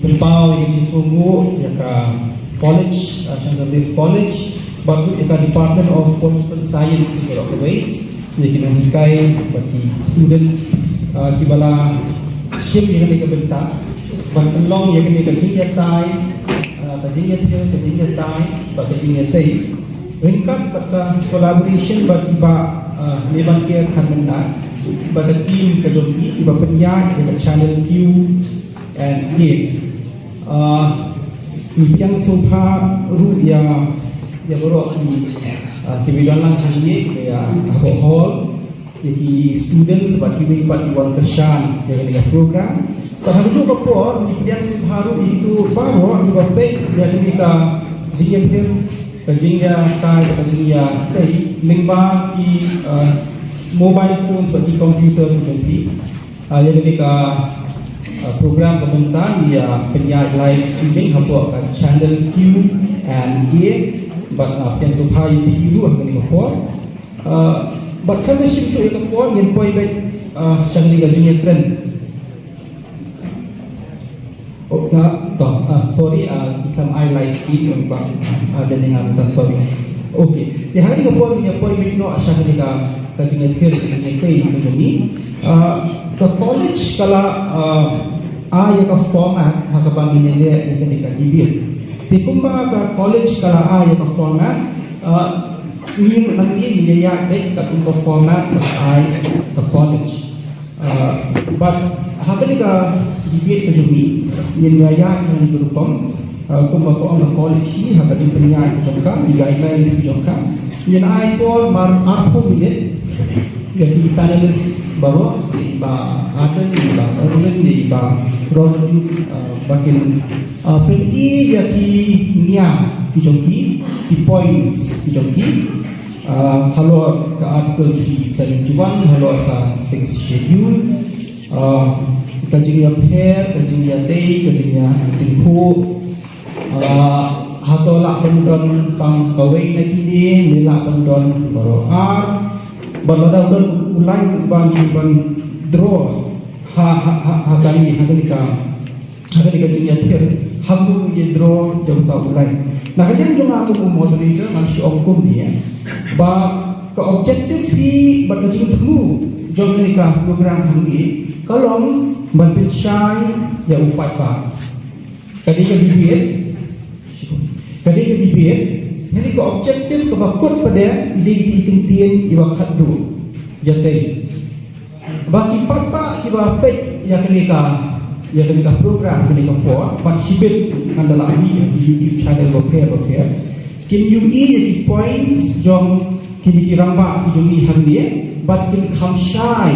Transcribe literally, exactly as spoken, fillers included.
Pynpaw ïa ka jingsngewbha ïa ka college, uh, Shanghai College, bad ïa ka Department of Political Science, ïa ka kawei ïa ki nonghikai bad ki students, uh, kiba la shim ïa kane ka bynta ban pynlong ïa kane ka jingïatai, uh, ka jingïathir, ka jingïatai bad ka jingïatei ryngkat bad ka collaboration bad kiba, uh, Meban Care Khanmynda bad ka team ka jong ki kiba pynïaid ïa ka channel Q and A. Uh, ngi pdiang sngewbha ruh ïa, ïa baroh ki, uh, kiba don lang hangne, ïa hapoh hall, ïa ki students bad kiwei pat ki wan kyrshan ïa kane ka program. Bad ha kajuh ka por ngi pdiang sngewbha ruh ïa kito baroh kiba peit ïa kane ka jingïathir, ka jingïatai, ka jingïatei lyngba ki, uh, mobile phones bad ki computer ki jong ki. Ah, ïa kane ka, ah, program ka bynta ïa pynïaid live streaming hapoh ka channel Q and A bad, ah, pdiang sngewbha ïa phi ruh ha kane ka por. Ah, bad khlem da shim shuh ïa ka por ngin poi beit, ah, sha kane ka jingïakren. Oh, na, to, ah, sorry, ah, ki khlem ai live stream, ah, ba, ah, da lyngnga, sorry. Okay. Te ha kane ka por ngin ïa poi beit noh sha kane ka, ka jingïathir, ka jingïatei ka jong ngi. Ah, ka college ka la, ah, ai ïa ka format ha kaba ngin ïa leh ïa kane ka debate. Te kumba ka college ka la ai ïa ka format, ah, ngi, ngi, ngi ïa ïaid beit katkum ka format kaba ai ka college. Ah, bad ha kane ka debate ka jong ngi, ngin ïa ïaid ha kane ka rukom, ah, kumba ka ong ka college hi ha ka jingpynïaid jong ka, ki guidelines jong ka. Ngin ai por mar arphew minit ïa ki panelist baroh, ïa i Bah Ardent, ïa i Bah Erwin, ïa i Bah Ronju, ah, ba kin, ah, pyni ïa ki niam ki jong ki, ki points ki jong ki. Ah, halor ka Article three seventy-one, halor ka Sixth Schedule, ah, ka jingïapher, ka jingïadei, ka jingïatyngkhuh, ah, hato lah ban don tang kawei na kine, ne lah ban don baroh ar, bad lada don u lain uba ngi ban draw ha, ha, ha, ha kane, ha kane ka Ha kane ka jingïathir, ha kaba ngi ïa draw ïa uta u lain. Na ka liang jong nga kum u moderator ngan shu ong kumne, ba ka objective hi bad ka jingthmu jong kane ka program hangne ka long ban pynshai ïa u paidbah. Ka dei ka debate, ka dei ka debate, kane ka objective kaba kut pat de, dei ki ktien kiba khatduh. Ïa kane Ba ki paidbah kiba peit ïa kane ka, ïa kane ka program kane ka por, bad shibit ngan da la ïohi ïa ki YouTube channel bapher bapher, kin ïohi ïa ki points jong kine ki rangbah ki jong ngi hangne, bad kin kham shai